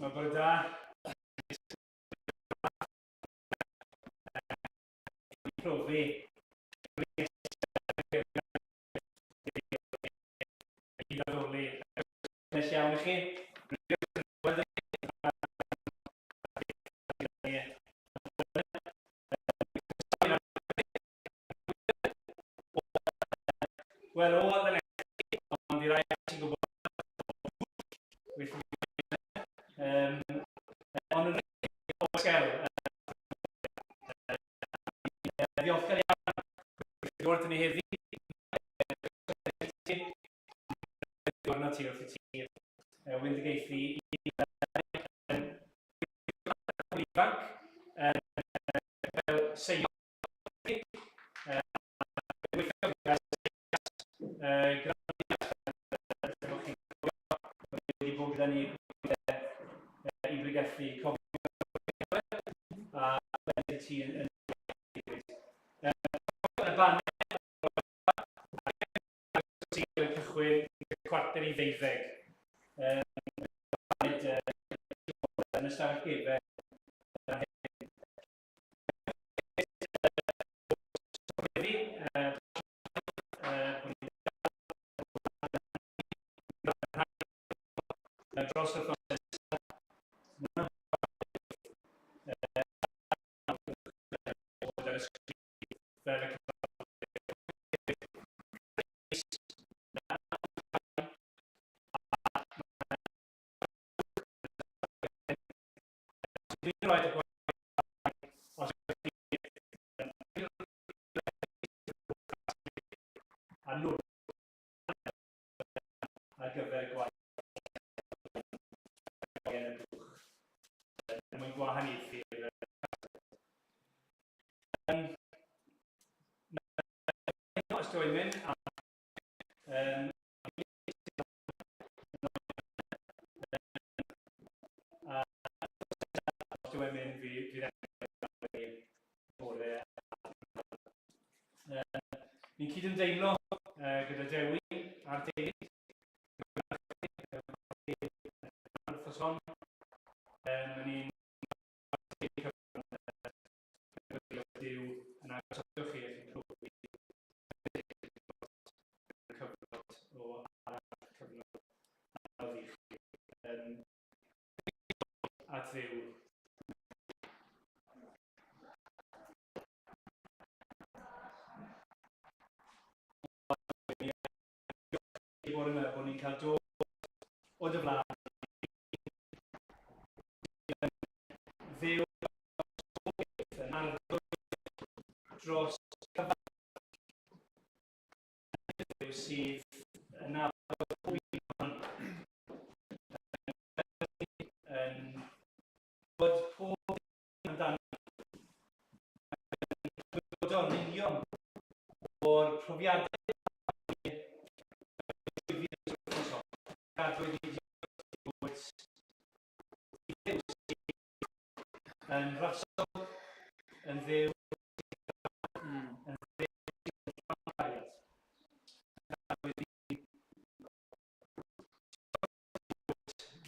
Mae bore da. Profi. I addoli. Nes iawn i chi. Wel, o, yn ond i rai sy'n gwybod, ond yn sgel, ddiolchgar iawn wrth ni heddi, arno ti wrth i ti wyndigaethu i ifanc fel seio wedi bod gyda ni i bregethu cofio a ti yn y banner sy'n cychwyn 11:45. Yn y stafell gefen. Dros yr wythnos nesaf, ar y sgrin fel y Dwi'n rhoi y gwaith os a nhw ar gyfer y gwaith yn y blwch er mwyn gwahaniaethu os dwi'n mynd a os dwi'n mynd fi fi bore. Ni'n cydymdeimlo gyda Dewi a'r deulu. Wythnos hon, ni'n Duw yn agos atoch chi ac yn profi cyfnod o arall cyfnod anodd i chi. At Dduw. Bore yma bod ni'n cael dod o dy flaen Dduw yn arglwydd dros cyfan sydd yn nabod pob un yn bod pob amdano yn gwybod yn union o'r profiadau yn rasol, yn fyw, yn fyw, yn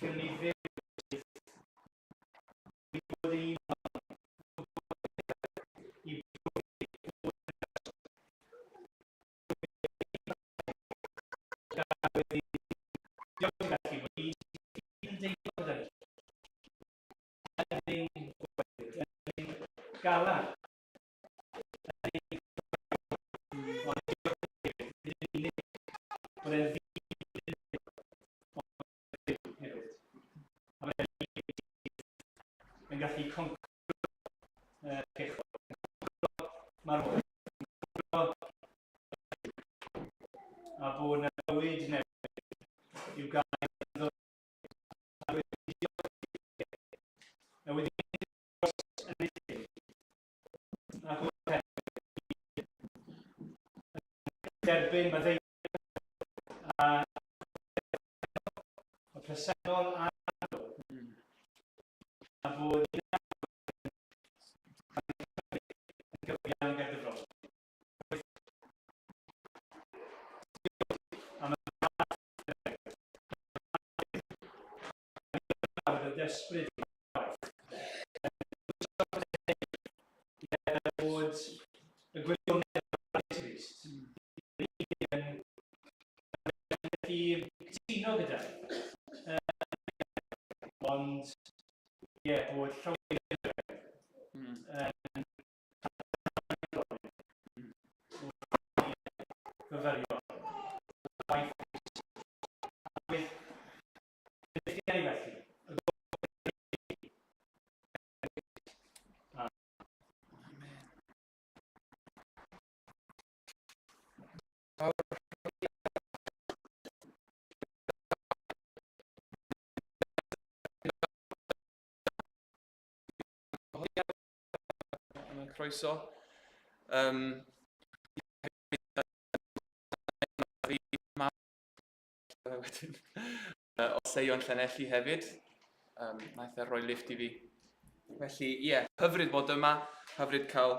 Gwn ni fyw i bod un i Diolch i felly bod un yn deimlo gyda ni. Yn ein gweld, yn ein galar. Yn ein ond bod e'n hefyd. A mae'n yn gallu concro pechod, marwolaeth, a bod yna fywyd newydd i'w gael iddo a wedi yn ei lle ac o'r derbyn maddeuant a y presennol a a bod yn gyfiawn ger dy fron. Am y ysbryd i waith. Bod y gwirionedd ar Iesu Grist yn gallu cytuno gyda. Ond, ie, yeah, bod llawer yn fyfyrio waith Ddulliau felly. Amen. Am y croeso. Wedyn, o Seion Llanelli hefyd. Naeth e roi lift i fi. Felly, ie, yeah, hyfryd bod yma, hyfryd cael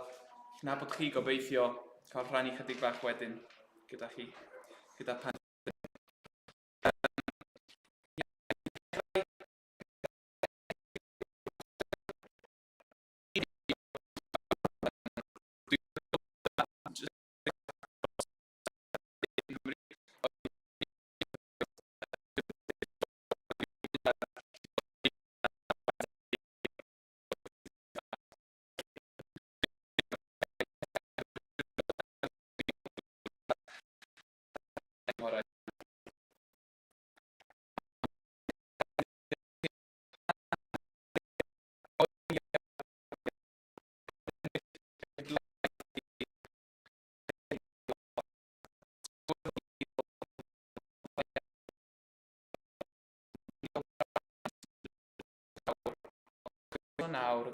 nabod chi gobeithio, cael rhannu chydig bach wedyn gyda chi, gyda pan. Nawr.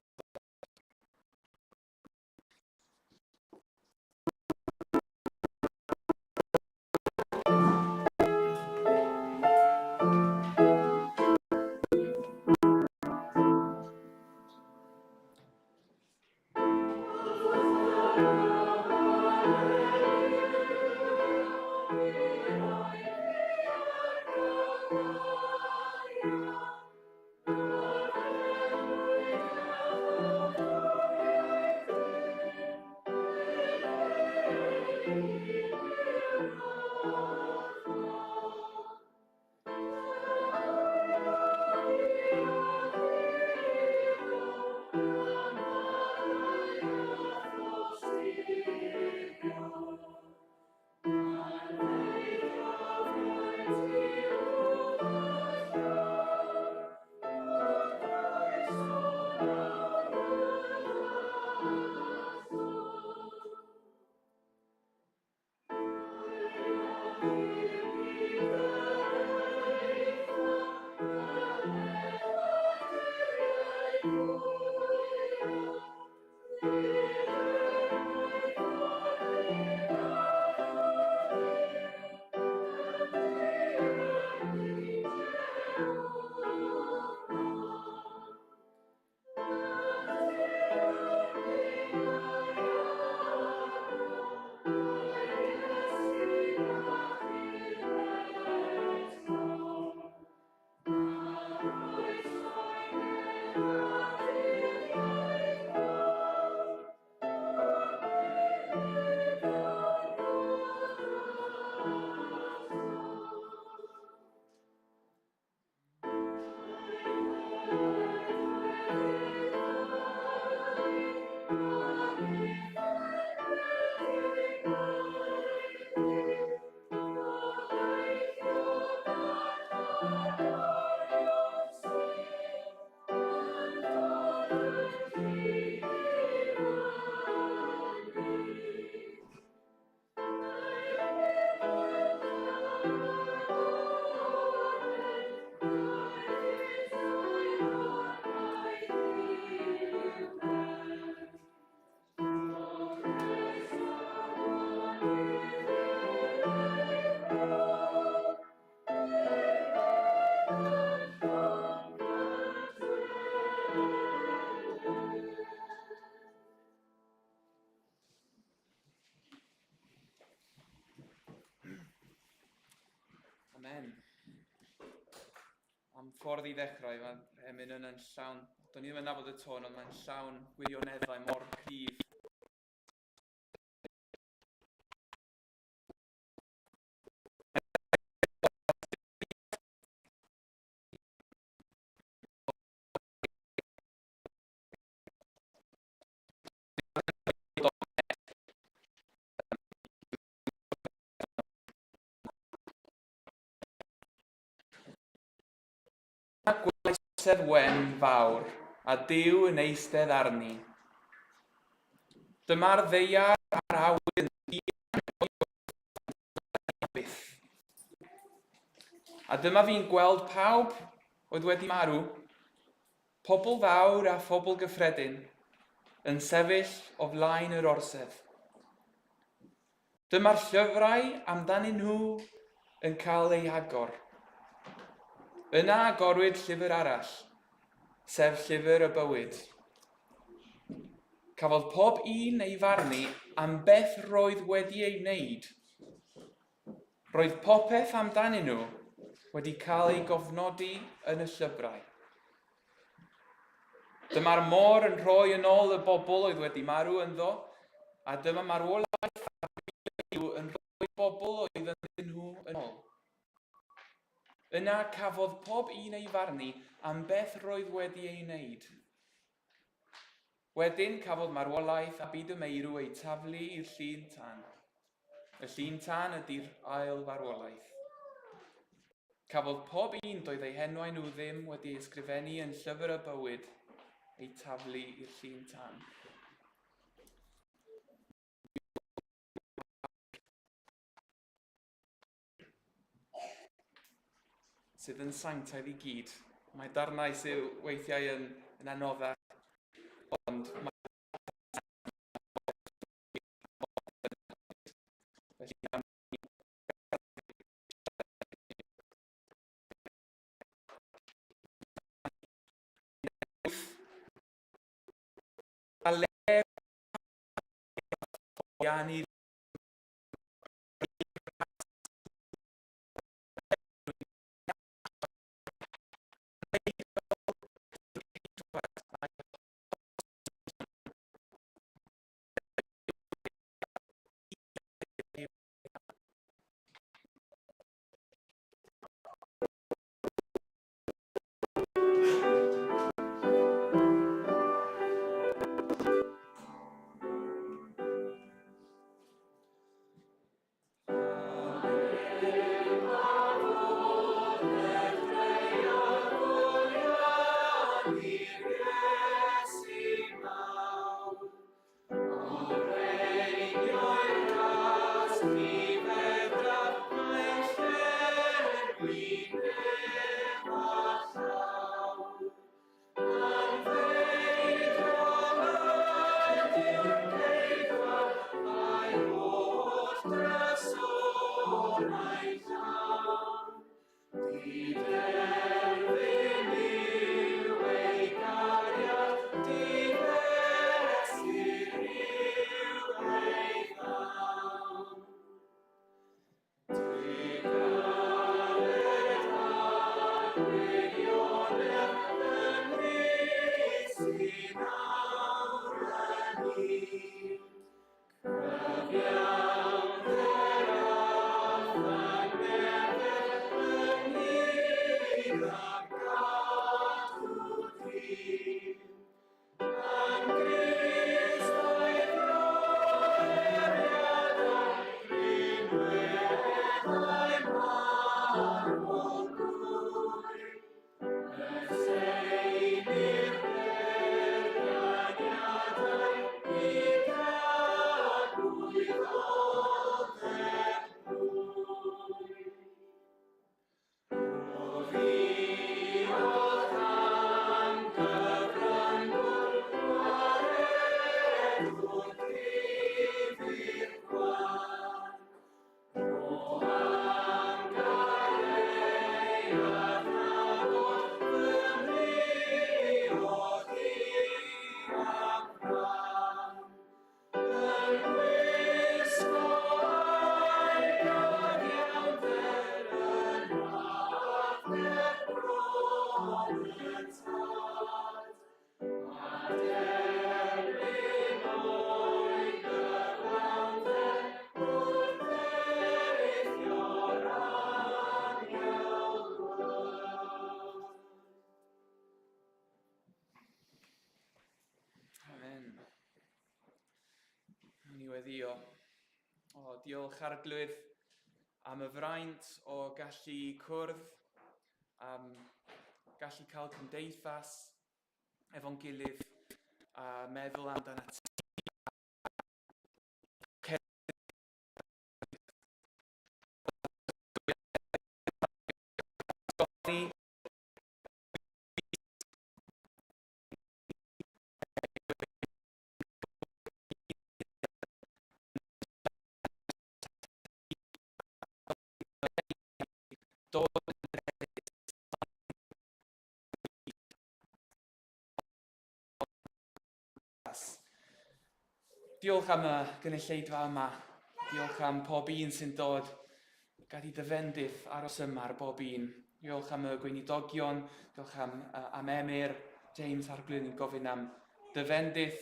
ffordd i ddechrau, mae'r emyn yna'n llawn, do'n i ddim yn nabod y tôn, ond mae'n llawn gwirioneddau mor cryf. Gwelais wen fawr, a Duw yn eistedd arni. Dyma'r ddaear a'r awyr yn dianc o'i byth. A dyma fi'n gweld pawb oedd wedi marw, pobl fawr a phobl gyffredin, yn sefyll o flaen yr orsedd. Dyma'r llyfrau amdanyn nhw yn cael eu hagor. Yna agorwyd llyfr arall, sef llyfr y bywyd. Cafodd pob un ei farnu am beth roedd wedi ei wneud. Roedd popeth amdanyn nhw wedi cael ei gofnodi yn y llyfrau. Dyma'r môr yn rhoi yn ôl y bobl oedd wedi marw ynddo, a dyma marwolaeth a byw yn rhoi bobl oedd ynddyn nhw yn ôl. Yna cafodd pob un ei farnu am beth roedd wedi ei wneud. Wedyn cafodd marwolaeth a byd y meirw eu taflu i'r llun tân. Y llun tân ydy'r ail farwolaeth. Cafodd pob un doedd eu henwau nhw ddim wedi ei ysgrifennu yn llyfr y bywyd eu taflu i'r llun tân. Sydd yn sanctaidd i gyd. Mae darnau sydd weithiau yn, yn anoddach, ond mae Felly, am a le ni weddio. O, diolch Arglwydd am y fraint o gallu cwrdd, am gallu cael cymdeithas efo'n gilydd a meddwl amdana ti. Diolch am y gynulleidfa yma. Diolch am pob un sy'n dod. Gad i dy fendith aros yma ar bob un. Diolch am y gweinidogion, diolch am, am Emyr, James Arglwydd, ni'n gofyn am dy fendith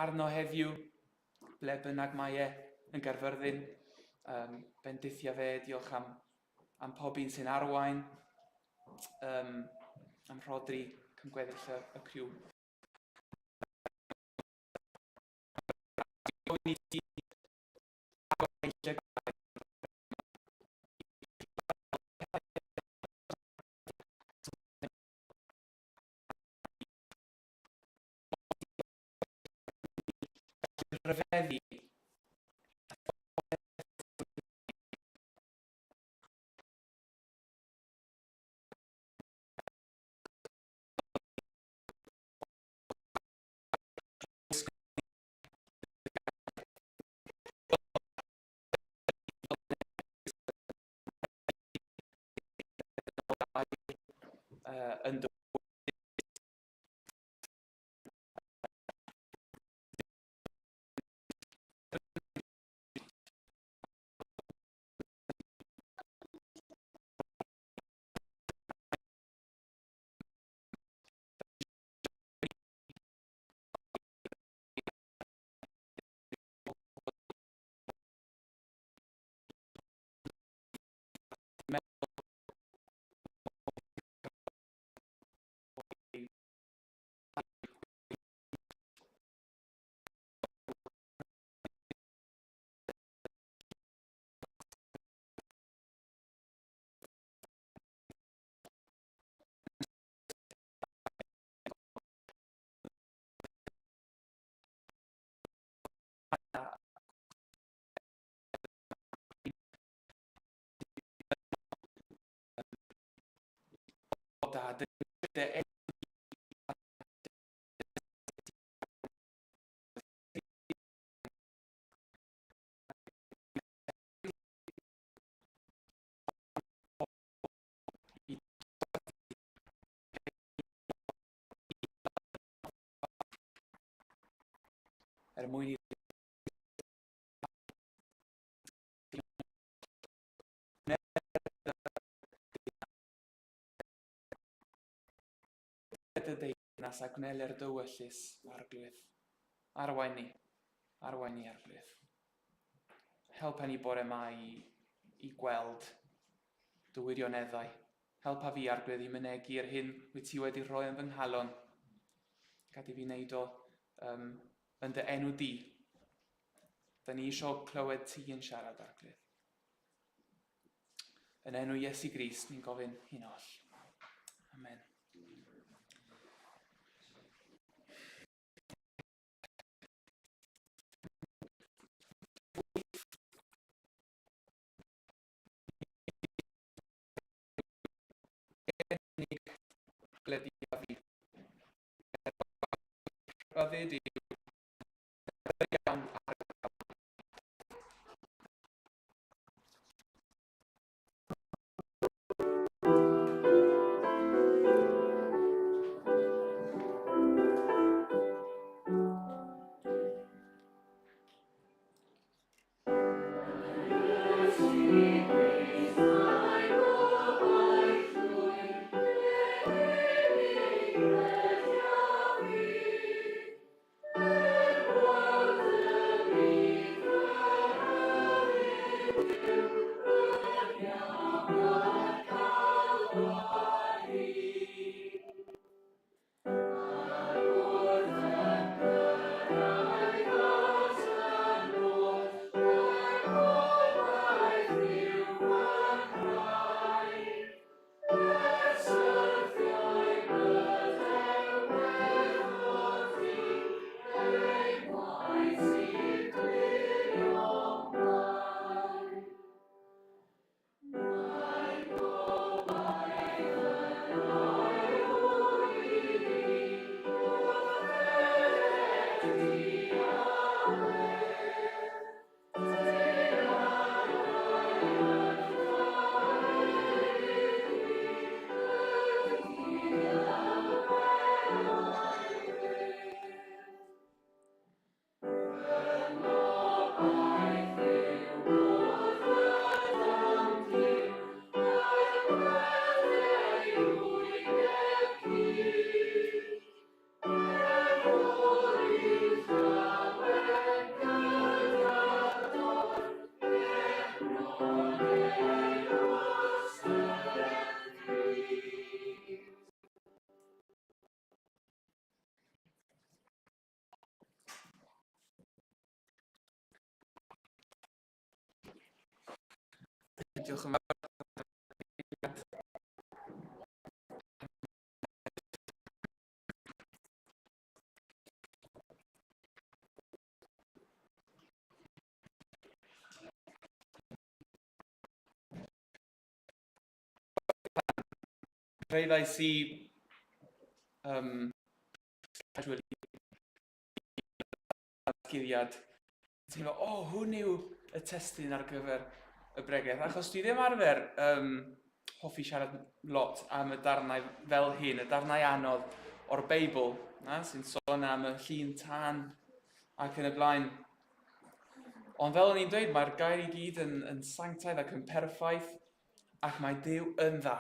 arno heddiw, ble bynnag mae e yn Gaerfyrddin. Um, bendithia fe, diolch am, am pob un sy'n arwain, um, am Rhodri, cymgweddill y, y criw. Gofyn i ti rhyfeddu yn dod â er mwyn i dy deyrnas a gwneler dy wyllys, Arglwydd. Arwain ni, arwain ni, Arglwydd. Helpa ni bore ma i, i gweld dy wirioneddau. Helpa fi, Arglwydd, i mynegi yr hyn wyt ti wedi rhoi yn fy nghalon. Gad i fi wneud o um, yn dy enw di. Da ni eisiau clywed ti yn siarad, Arglwydd. Yn enw Iesu Grist, ni'n gofyn hyn oll. Amen. Rhyddid yw iawn ar Diolch yn fawr. Rheiddais i casually datguddiad, teimlo, o, oh, hwn yw y testun ar gyfer y bregeth. Achos dwi ddim arfer hoffi siarad lot am y darnau fel hyn, y darnau anodd o'r Beibl, na, sy'n sôn am y llun tân ac yn y blaen. Ond fel o'n i'n dweud, mae'r gair i gyd yn sanctaidd ac yn perffaith, ac mae Duw yn dda.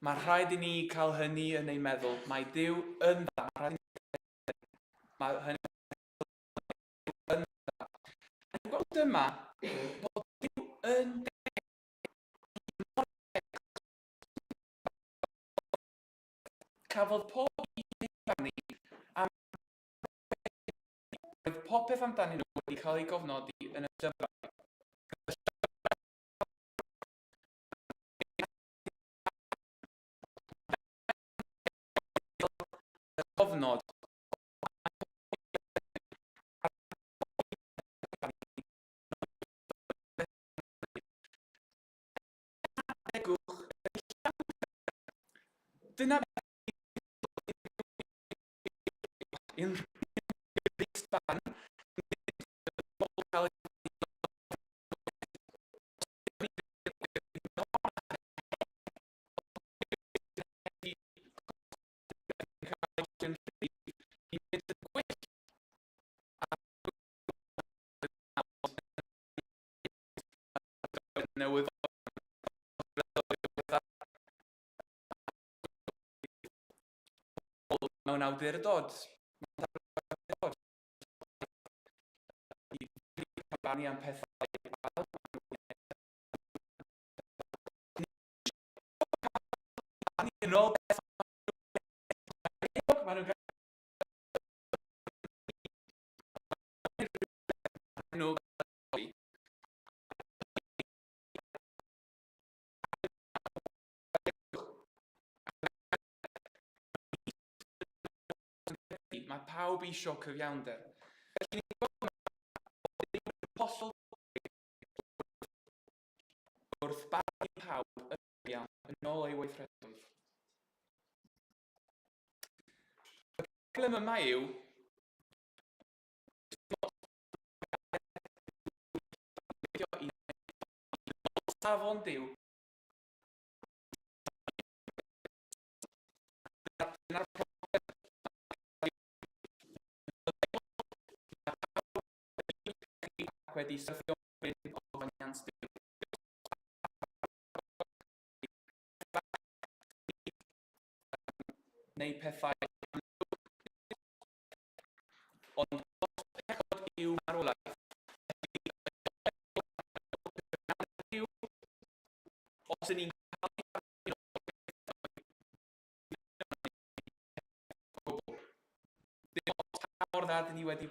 Mae rhaid i ni cael hynny yn ein meddwl. Mae Duw yn dda. Mae rhaid i ni Mae hynny yn dda. Ni'n gweld yma bod Duw yn deg. Cafodd pob un ei farnu am roedd popeth amdanyn nhw wedi cael ei gofnodi yn y llyfrau. Y cofnod Dyna unrhyw barn cael newydd mewn awdurdod i barnu am pethau yn ôl beth maen nhw'n nhw Mae pawb eisiau cyfiawnder. Felly ni'n gweld hollol wrth barnu pawb yn iawn yn ôl ei weithredoedd. Y problem yma yw safon Duw dyna'r problem wedi syrthio o ogoniant Duw. Neu pethau ond pechod yw marwolaeth. Os ydyn ni'n cael Dim ots pa mor dda dyn ni wedi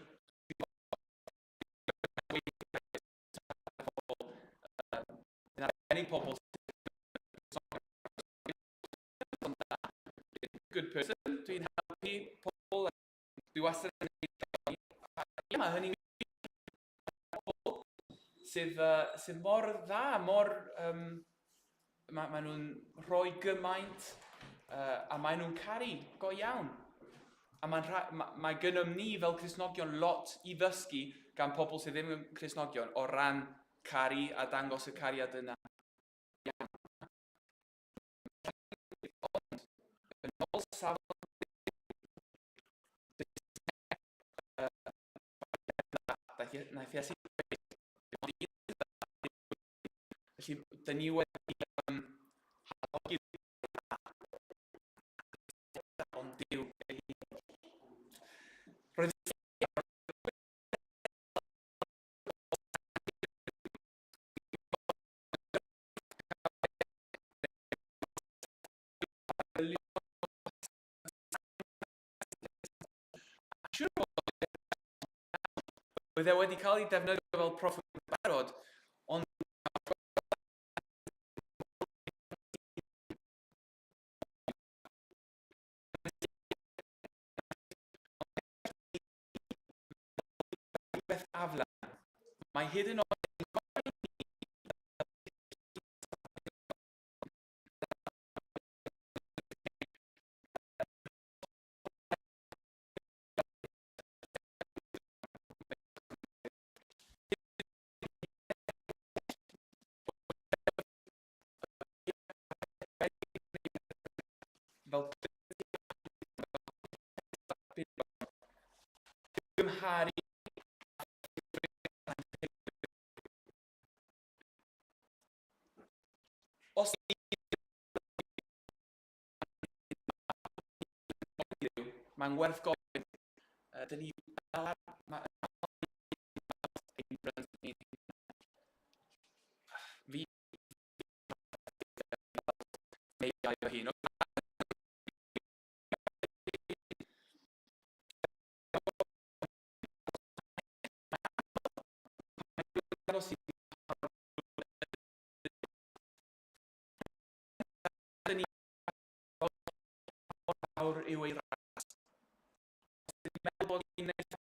yn arbennig pobl good person, dwi'n helpu pobl, dwi wastad yn gwneud mae hynny'n pobl sydd, sydd mor dda, mor, mae nhw'n rhoi gymaint a maen nhw'n caru go iawn. A mae'n ma, mae gynnom ni fel Cristnogion lot i ddysgu gan pobl sydd ddim yn Cristnogion o ran caru a dangos y cariad yna. Ond, yn ôl safon Naeth Iesu Felly, dyn ni wedi halogi ond Duw ei hun. Roedd Siŵr oedd e wedi cael ei defnyddio fel proffwyd barod, ond Aflan. Mae hyd yn oed yn gofyn i ni fel gymharu Os mae'n werth gofyn, dyn ni fel fi neu fy hun. Mawr yw ei ras. Os dyn ni'n meddwl bod ni'n neud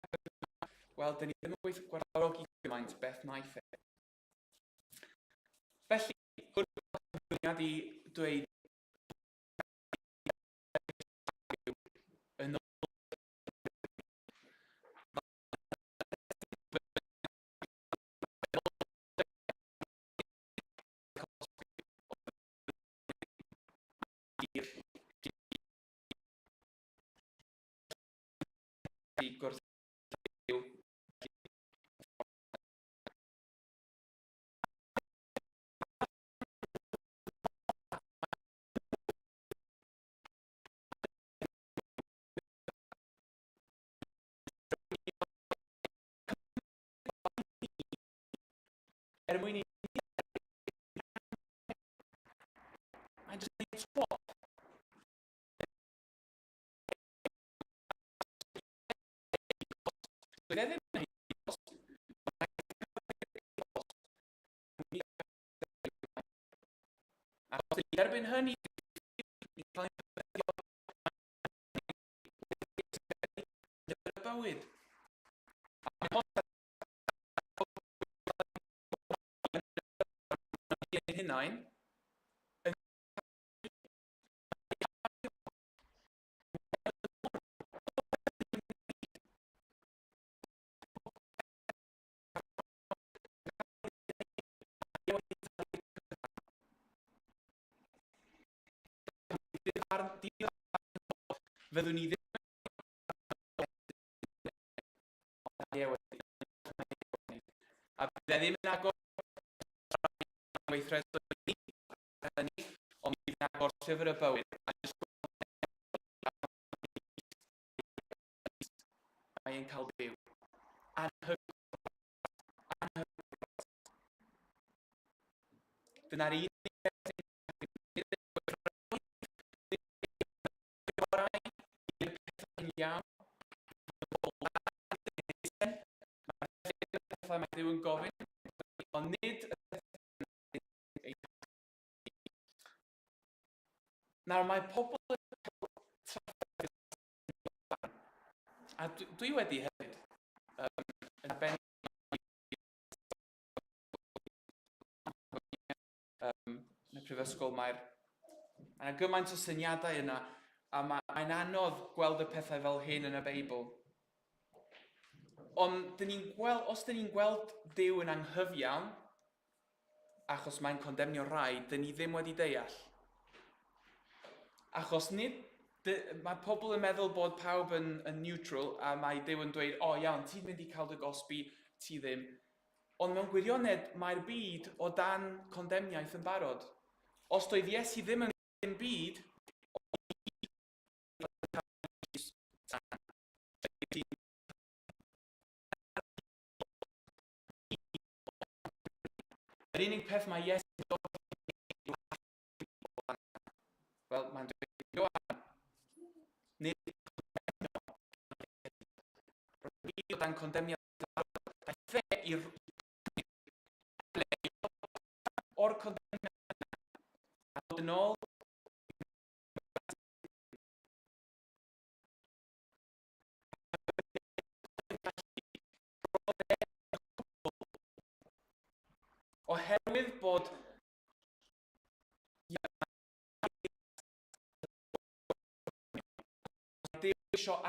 wel, dyn ni ddim yn gweithio gwerthfawrogi gymaint beth wnaeth e. Felly, hwn yw'r i dweud yn ôl Er mwyn i Mae'n jyst yn swap. Doedd e ddim yn Ac os ydyn erbyn hynny, bywyd. Ein hunain, yn Fyddwn ni ddim a bydd e ddim yn agor weithredoedd ni hynny, ond bydd yn agor llyfr y bywyd a jyst mae'n cael byw. Anhygoel. Anhygoel. Dyna'r un pethau'n iawn. Pethau mae Duw yn gofyn, ond nid y Nawr mae pobl yn cael trafferth a dwi wedi hefyd, yn arbennig yn y prifysgol mae'r mae yna gymaint o syniadau yna a mae'n anodd gweld y pethau fel hyn yn y Beibl. Ond dyn ni'n gweld, os dyn ni'n gweld Duw yn anghyfiawn, achos mae'n condemnio rhai, dyn ni ddim wedi deall. Achos nid, mae pobl yn meddwl bod pawb yn, yn neutral a mae Duw yn dweud, o oh, iawn, ti'n mynd i cael dy gosbi, ti ddim. Ond mewn gwirionedd, mae'r byd o dan condemniaeth yn barod. Os doedd Iesu ddim yn byd, Yr unig peth mae Iesu'n dod Wel, mae'n dweud Ioan, nid o dan condemniad Daeth e i'r ble o'r condemniad a dod yn ôl Oherwydd bod Duw eisiau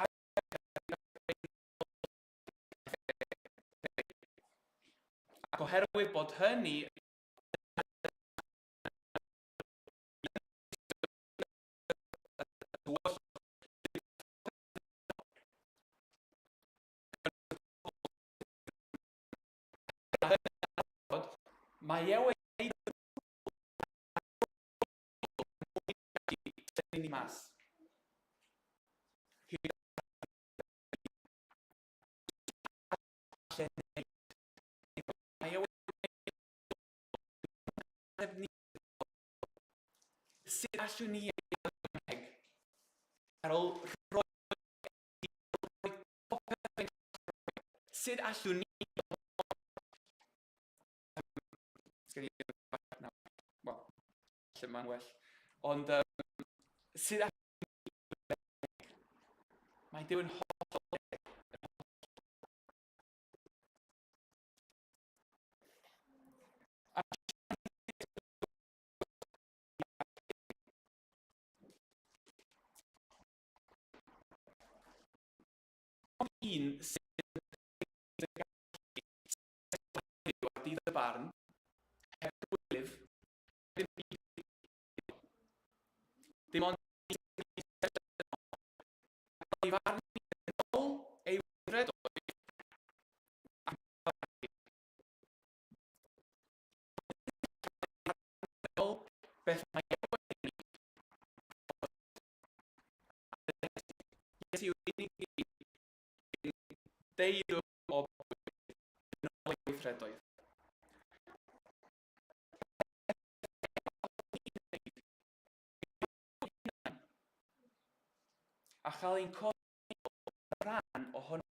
Ac oherwydd bod hynny Mae e wedi tynnu ni mas. Mae e wedi Sut allwn ni ei ar ôl rhoi popeth Sut allwn ni Sgen i nawr. Wel, lle mae'n well. Ond um, sut allwn ni Mae Duw yn hollol Ond un sydd yn gallu heddiw ar dydd y barn, heb gywilydd, heb ddim byd Dim ond ei farn yn ôl ei weithredoedd ac ôl beth mae e wedi Iesu yw'r unig un deilwng o yn ôl ei weithredoedd. A chael ein codi rhan ohono.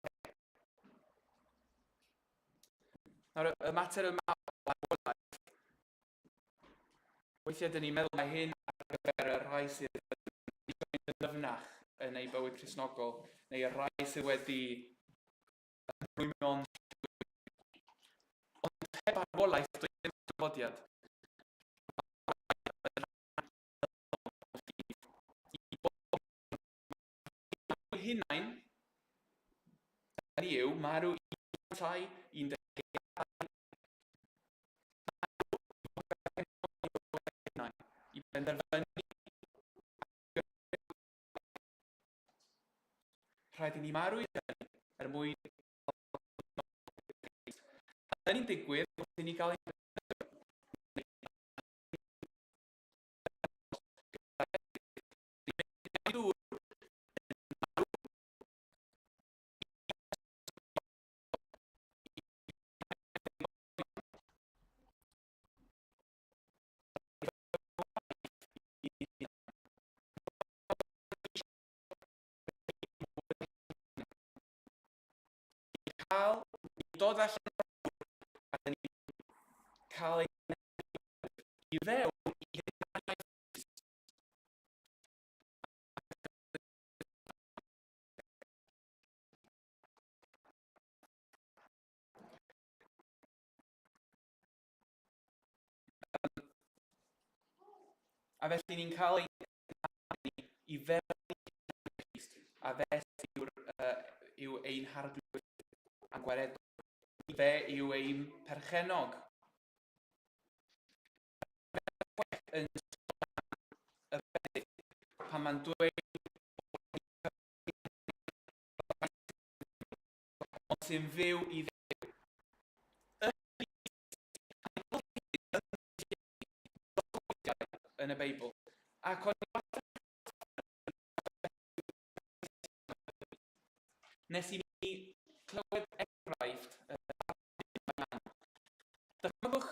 Nawr, y mater yma o farwolaeth, weithiau dyn ni'n meddwl mae hyn ar gyfer y rhai sydd yn ddyfnach yn eu bywyd Cristnogol, neu y rhai sydd wedi ymrwymo'n Ond heb farwolaeth, does dim dyfodiad. I hunain, hynny yw, marw i tai, 12 i benderfynu Rhaid i ni marw i hynny er mwyn Hynny'n digwydd wrth i ni gael ein cael dod allan a ni'n cael ei i fewn i hunaniaeth A felly ni'n cael ein i fewn i Grist, a fe yw'r, yw ein harglwydd a'n gwaredwr. Fe yw ein perchennog. Yn y pan mae'n dweud ond sy'n fyw i Dduw. Yn y Beibl. Ac o'n nes i mi clywed enghraifft Dychmygwch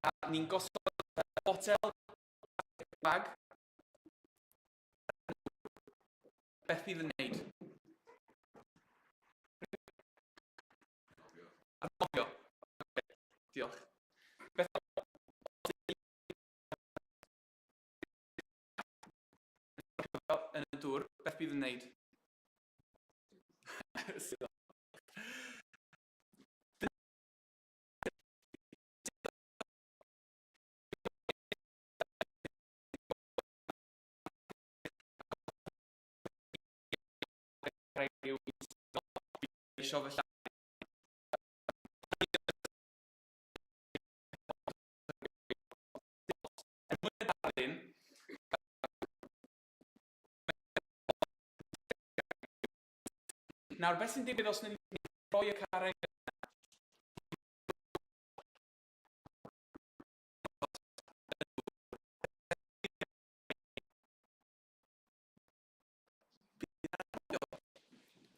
a ni'n gosod botel bag Beth bydd yn wneud? Arnofio. Okay. Diolch. Beth yn y dŵr, beth bydd yn wneud? carreg yw eisiau fy lladd. Er mwyn y darlun, Nawr, beth sy'n digwydd os ni'n rhoi y carreg yna?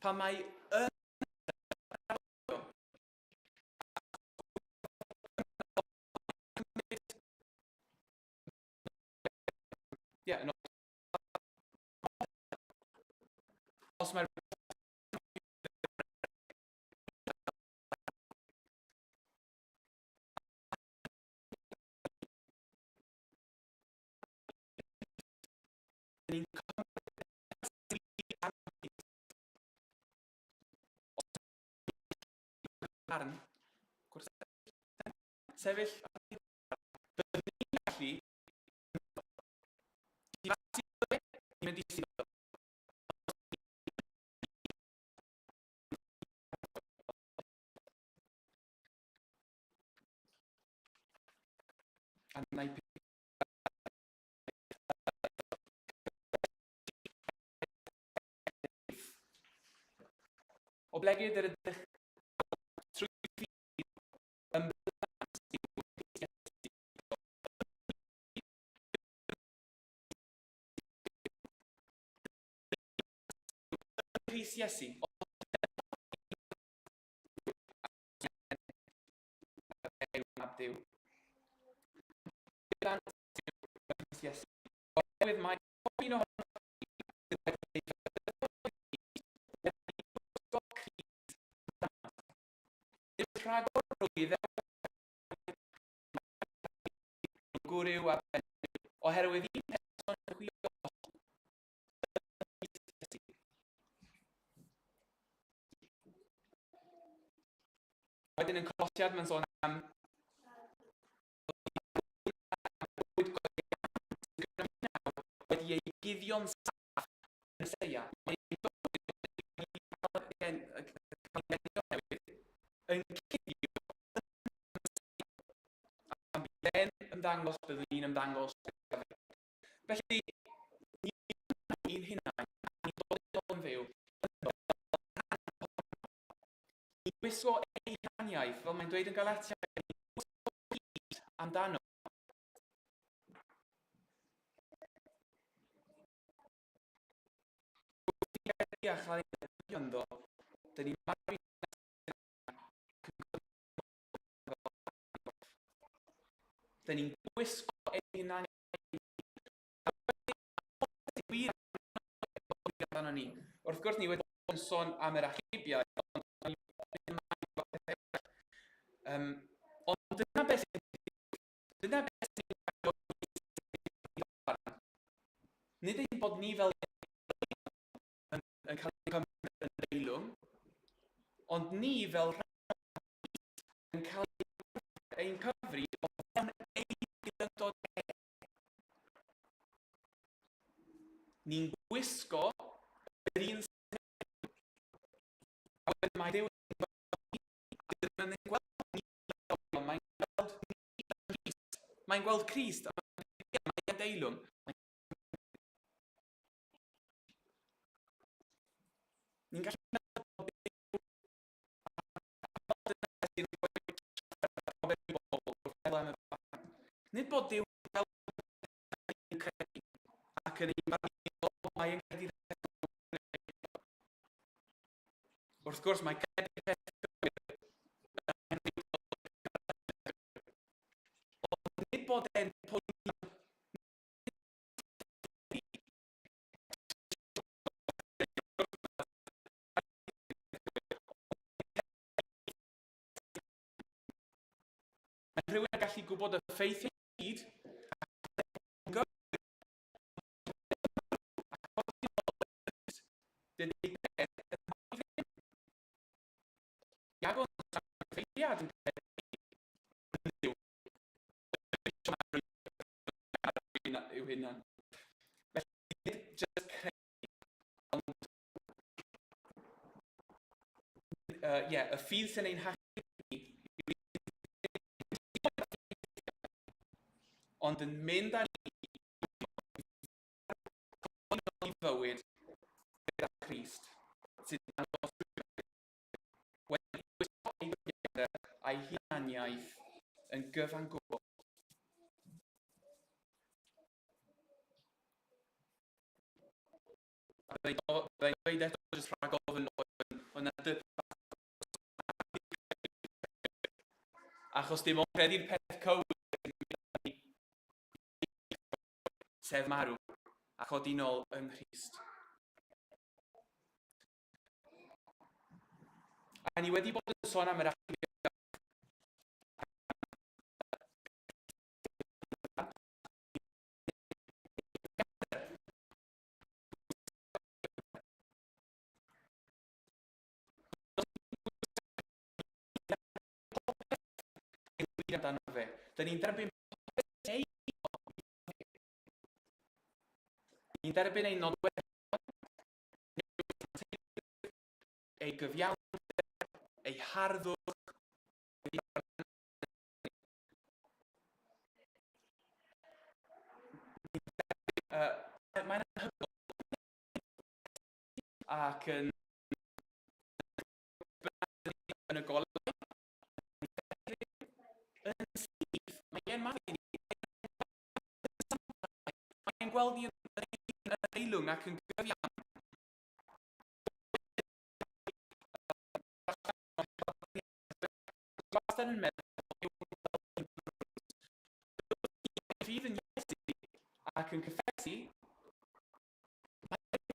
Pan mae yn Ie, yn Os mae'r ni'n barn, gwrs sefyll, byddwn ni'n gallu mynd i A wna i Oblegid yr ydych trwy ffydd yn blant i'w Rhys Iesu. Mab Duw. Rhys Iesu. Oherwydd mae pob un ohonoch rhagor o gwryw a oherwydd un person chwi Wedyn yn Colosiad mae'n sôn am wedi ei guddio'n saff yn y Meseia. Mae ei bywyd yn cuddio am bydd e'n ymddangos, byddwn ni'n ymddangos. Felly, ni ni'n hunain, ni'n dod yn fyw, ni'n gwisgo ei hunaniaeth, fel mae'n dweud yn Galatiaid, ni'n gwisgo Crist amdano. Wrth i gredu a chael ein defnyddio ynddo, dyn ni'n marw Dyn ni'n gwisgo ein hunain wir amdano ni. Wrth gwrs, ni wedi bod yn sôn am yr achubiaeth, ond ond dyna beth sy'n dyna beth sy'n Nid ein bod ni fel yn, yn cael ein cymryd yn deilwng, ond ni fel rhan yn cael ein cyfri o fewn ei gyndod e. Ni'n gwisgo yr un a wedyn mae Duw yn gweld ni, mae'n gweld ni yn Crist. Mae'n gweld Crist, a mae'n deilwng. Ni'n gallu meddwl bod Duw sy'n rhoi i bobl wrth feddwl am y farn. Nid bod Duw yn gweld yn credu ac yn ein barnu mae yn credu. Wrth gwrs, mae credu peth ond nid bod e'n poeni. Mae rhywun yn gallu gwybod y ffeithiau i gyd, dydy peth yn ddim. Iago yn ffeithiad yn credu yw hynna. Felly, nid jyst credu, ond yeah, y ffydd sy'n ein hachub ni, ond yn mynd â ni i fywyd gyda Christ, sy'n dangos wedi gwisgo ei gyfiawnder a'i hunaniaeth yn gyfan gwbl. A byddai'n dweud eto jyst rhag ofn oedd 'na dyb achos dim ond credu'r peth cywir sef marw a chodi nôl yng Nghrist. A ni wedi bod yn sôn am yr achubiaeth amdano fe. Dyn ni'n derbyn ei Ni'n derbyn ein nodweddion, ei gyfiawnder, ei harddwch, Mae'n anhygoel ac yn yn y golau yn syth, mae e'n maddau ni. Mae'n gweld ni yn deilwng ac yn gyfiawn. Wastad yn meddwl ffydd yn Iesu ac yn cyffesu, mae'n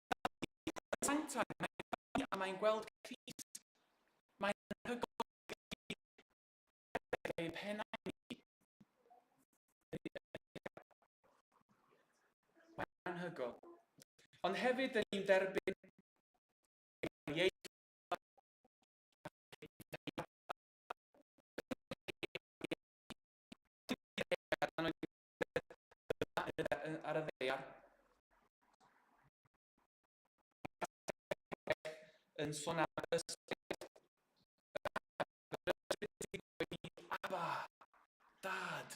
sanctaidd, mae'n a mae'n gweld Crist. Mae'n anhygoel ein pennau ni. Mae'n anhygoel. Ond hefyd, dyn ni'n derbyn ar y ddaear yn sôn am ysbryd Abba, Dad.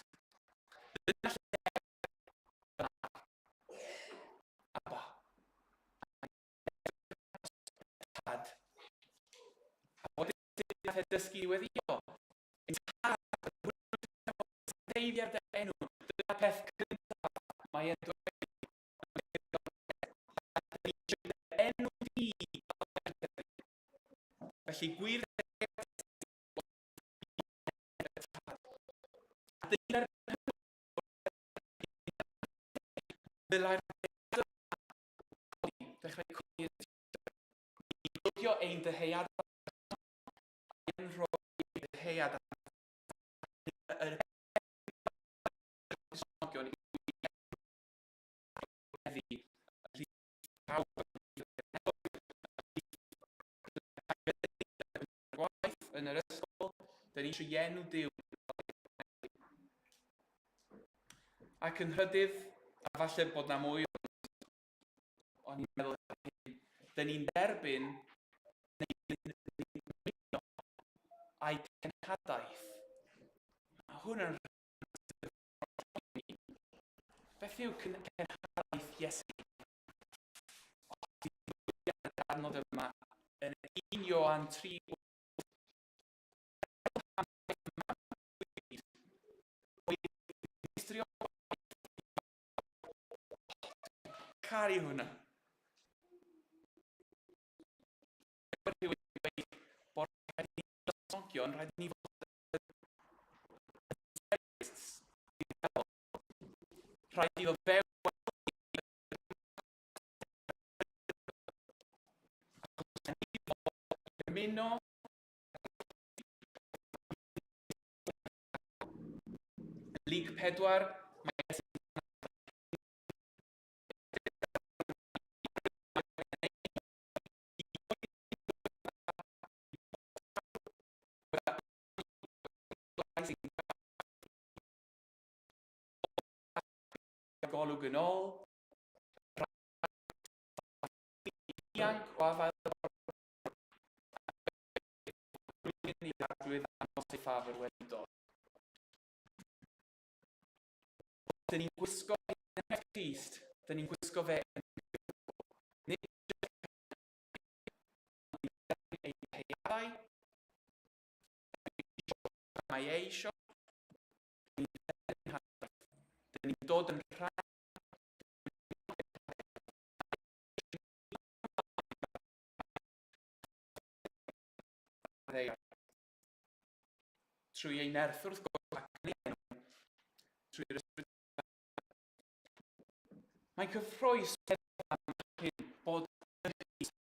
Dyna lle Abba. Tad. A wedyn nath e dysgu i weddio. Ein tad, deiddi ar dy enw. Dyna peth cyntaf mae e'n dweud. Enw di. Felly gwir Dyna'r dylai'r dechrau codi i gwthio ein dyheadau yn rhoi dyhead yr Cristnogion i heddi pawb gwaith yn yr ysgol, dyn ni eisiau enw Duw. Ac yn nhrydydd, a falle bod na mwy, o'n i'n meddwl hyn, dyn ni'n derbyn a'i cenhadaeth. Mae hwn yn Beth yw cenhadaeth Iesu? Yr adnod yma yn 1 Ioan 3 Caru hwnna. Rhywun yn dweud bod rhaid i ni Gristnogion, rhaid i ni fod yn rhaid iddo fewn ymuno Luc 4, mae golwg yn ôl, dianc o afael. ffafr wedi dod. Dyn ni'n gwisgo hunaniaeth Crist, dyn ni'n gwisgo fe yn nid ei dyheadau, mae e eisiau, dyn ni'n dod yn rhan trwy ei nerth wrth gwrs ac yn ei enw, trwy'r ysbryd. Mae'n cyffroes am hyn bod yn Nghrist.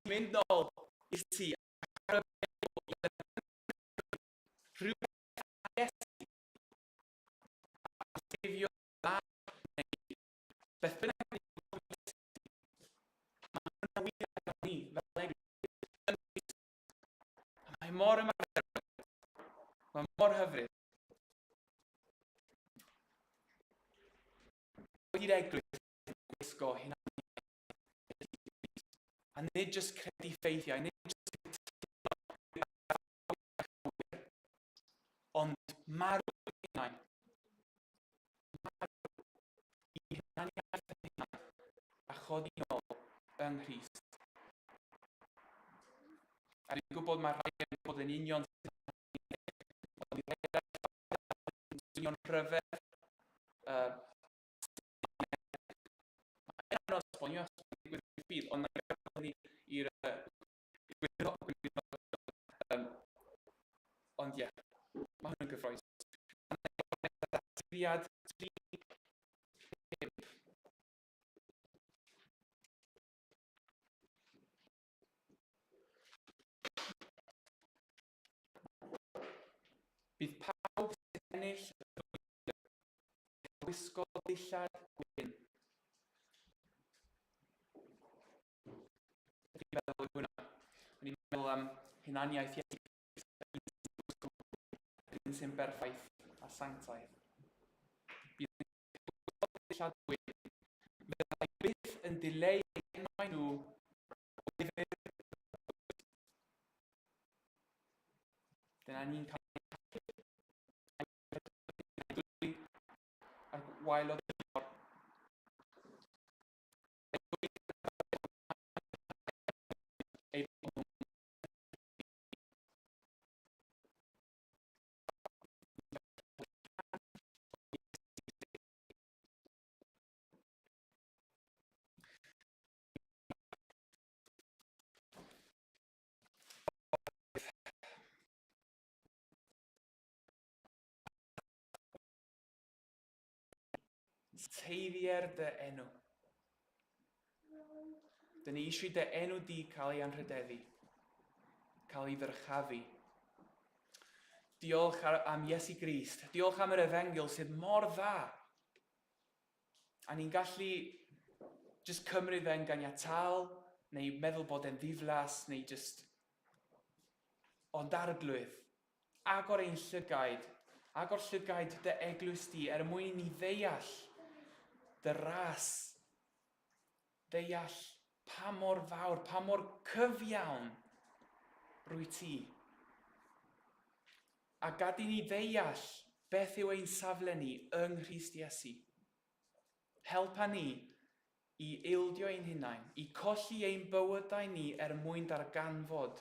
Mynd nôl i'r tŷ ar y rhywbeth Iesu a sefio dda neu beth bynnag mae hwnna'n wir am ni fel eglwys. Mae mor ymarferol. Mae mor hyfryd. Wedi'r eglwys gwisgo hunaniaeth a nid jyst credu ffeithiau, nid jyst ond marw hunain. Marw i hunaniaeth yn hunain a chodi nôl yng Nghrist. A dwi'n gwybod mae rhai yn bod yn union ond i rai eraill yn swnio'n rhyfedd. Mae'n anodd esbonio os mae'n digwydd i'r ffydd, ond mae'n gadael hynny i'r ond ie, yeah, mae hwn yn gyffroes. Datguddiad 3, 5. Bydd pawb sy'n ennill y gwisgo dillad gwyn. Beth chi'n meddwl o hwnna? O'n i'n meddwl am hunaniaeth Iesu Grist, un sy'n berffaith a sanctaidd. Bydd yn gwisgo dillad gwyn. Fyddai byth yn dileu eu henwau nhw o lyfr Dyna ni'n cael ar waelod y Teiddier dy enw. Dyn ni eisiau dy enw di cael ei anrhydeddu, cael ei ddyrchafu. Diolch am Iesu Grist. Diolch am yr efengyl sydd mor dda. A ni'n gallu just cymryd fe'n ganiataol, neu meddwl bod e'n ddiflas, neu just... Ond arglwydd, agor ein llygaid, agor llygaid dy eglwys di er mwyn i ni ddeall dy ras, ddeall pa mor fawr, pa mor cyfiawn rwy ti. A gad i ni ddeall beth yw ein safle ni yng Nghrist Iesu. Helpa ni i ildio ein hunain, i colli ein bywydau ni er mwyn darganfod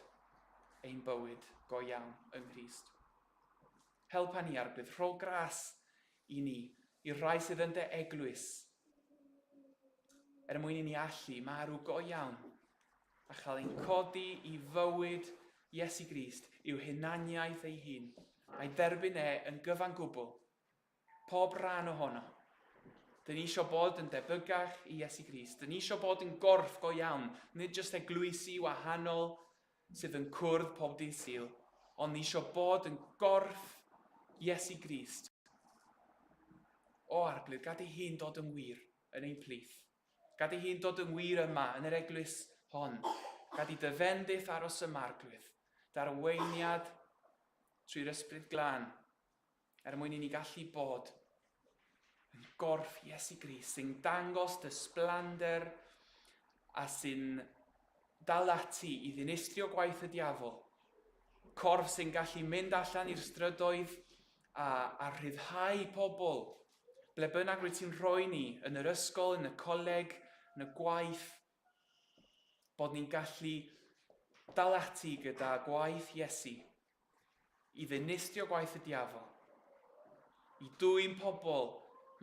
ein bywyd go iawn yng Nghrist. Helpa ni, Arglwydd, rho gras i ni, i'r rhai sydd yn dy eglwys, er mwyn i ni allu marw go iawn a chael ein codi i fywyd Iesu Grist i'w hunaniaeth ei hun, a'i dderbyn e yn gyfan gwbl, pob rhan ohono. Dyn ni eisiau bod yn debygach i Iesu Grist. Dyn ni eisiau bod yn gorff go iawn, nid jyst eglwysi wahanol sydd yn cwrdd pob dydd Sul, ond ni eisiau bod yn gorff Iesu Grist. O Arglwydd, gad i hyn dod yn wir yn ein plith. Gad i hyn dod yn wir yma, yn yr eglwys hon. Gad i dy fendith aros yma, Arglwydd. Darweiniad trwy'r Ysbryd Glân, er mwyn i ni gallu bod yn gorff Iesu Grist sy'n dangos dy sblander a sy'n dal ati i ddinistrio gwaith y diafol. Corff sy'n gallu mynd allan i'r strydoedd a, a rhyddhau pobl. Ble bynnag rwyt ti'n rhoi ni, yn yr ysgol, yn y coleg, yn y gwaith, bod ni'n gallu dal ati gyda gwaith Iesu i ddinistrio gwaith y diafol, i dwyn pobl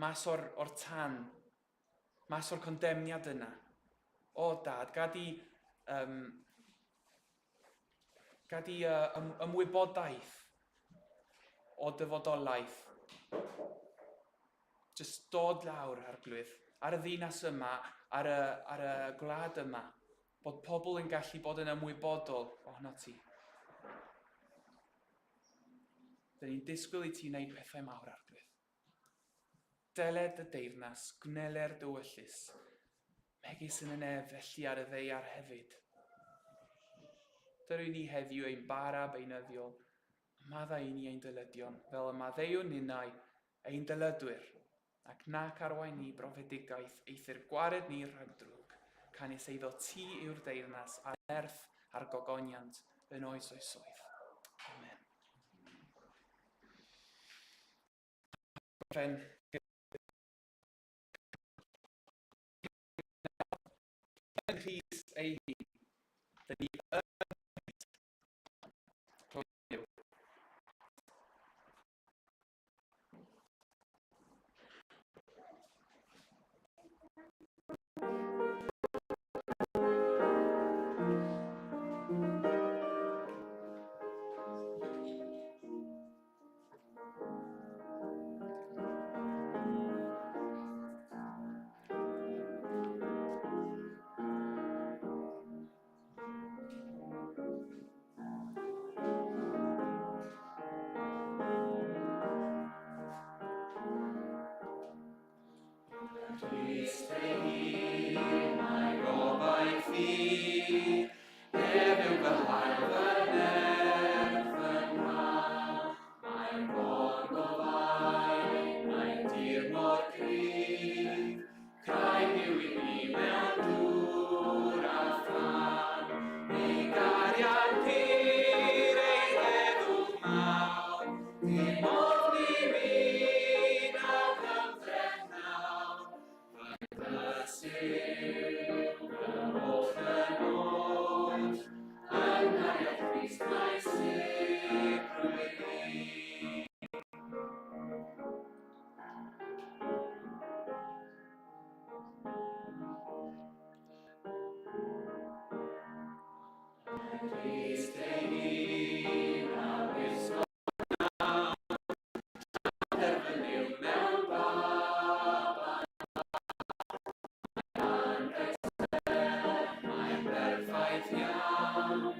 mas o'r, or tan, mas o'r condemniad yna. O, dad, gad i, um, gad i uh, ym, ymwybodaeth o dyfodolaeth just dod lawr, arglwydd, ar y ddinas yma, ar y, ar y gwlad yma, bod pobl yn gallu bod yn ymwybodol ohono ti. Dyn ni'n disgwyl i ti wneud pethau mawr, arglwydd. Deled dy deyrnas, gwneler dy wyllys, megis yn y nef, felly ar y ddaear hefyd. Dyrwy ni heddiw ein bara beunyddiol, a maddau i ni ein dyledion, fel y maddeuwn ninnau ein dyledwyr, ac nac arwain ni brofedigaeth, eithr gwared ni rhag drwg, canys eiddo ti yw'r deyrnas, a'r nerth, a'r gogoniant, yn oes oesoedd. Amen. Gorffen yn Rhys ei hun. Dyn ni yn Rhys. Crist ei hun, mae gobaith fi, Ef yw fy hael, fy nerth, fy nhal. Mae'n mor gofael, mae'n dir mor gryf, Craig yw i mi mewn dŵr a thân. Ei gariad pur, ei heddwch mawr, Dim ofn i mi nag ymdrech nawr. Fy syw, fy holl yn oll, Yng nghariad Crist mae sicrwydd i. Crist ei hun a wisgo derbyniw mewn baban Mae'n berffaith iawn,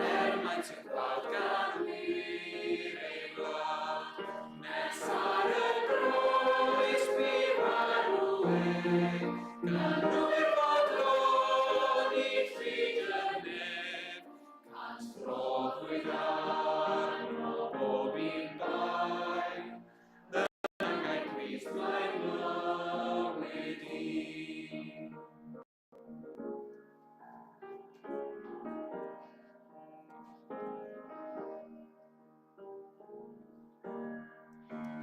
er maint y gwlad gan wir ei wlad. Nes ar y groes bu farw ef, gan ddwy'r fodlon i llid y nef. Cant roddwyd arno bob un bai, yng Nghaer Crist mae mywyd i.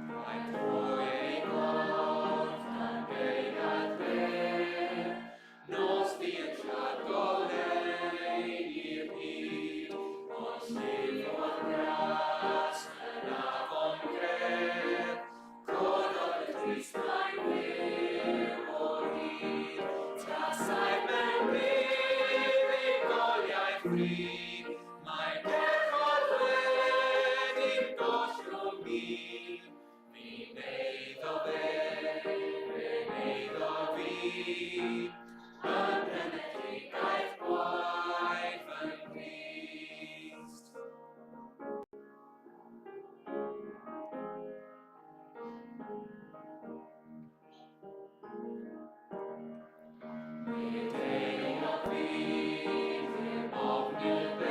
Mae trwy ei gorff gan geiriad fer, Nos ddu yn lladd goleuni'r byd, Ond llifodd gras yn afon gref, Cododd y Crist mae'n fyw o hyd, Tasai mewn buddugoliaeth fryd, Mae pechod wedi'n gollwng ni. Fi'n eiddo fe, fe'n eiddo fi, Yn rhenedigaeth gwaed fy Nghrist. Nid ei ofn fi, ddim ofn y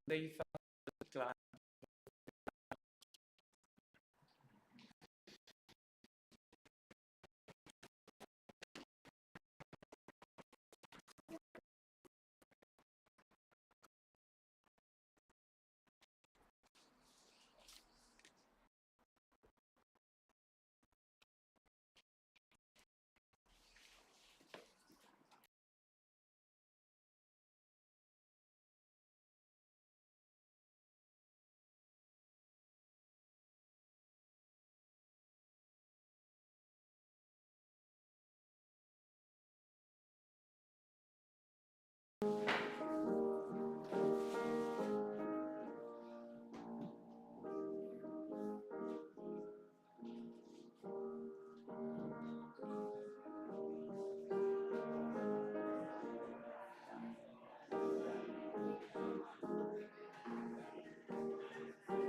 Cymdeithas Glân.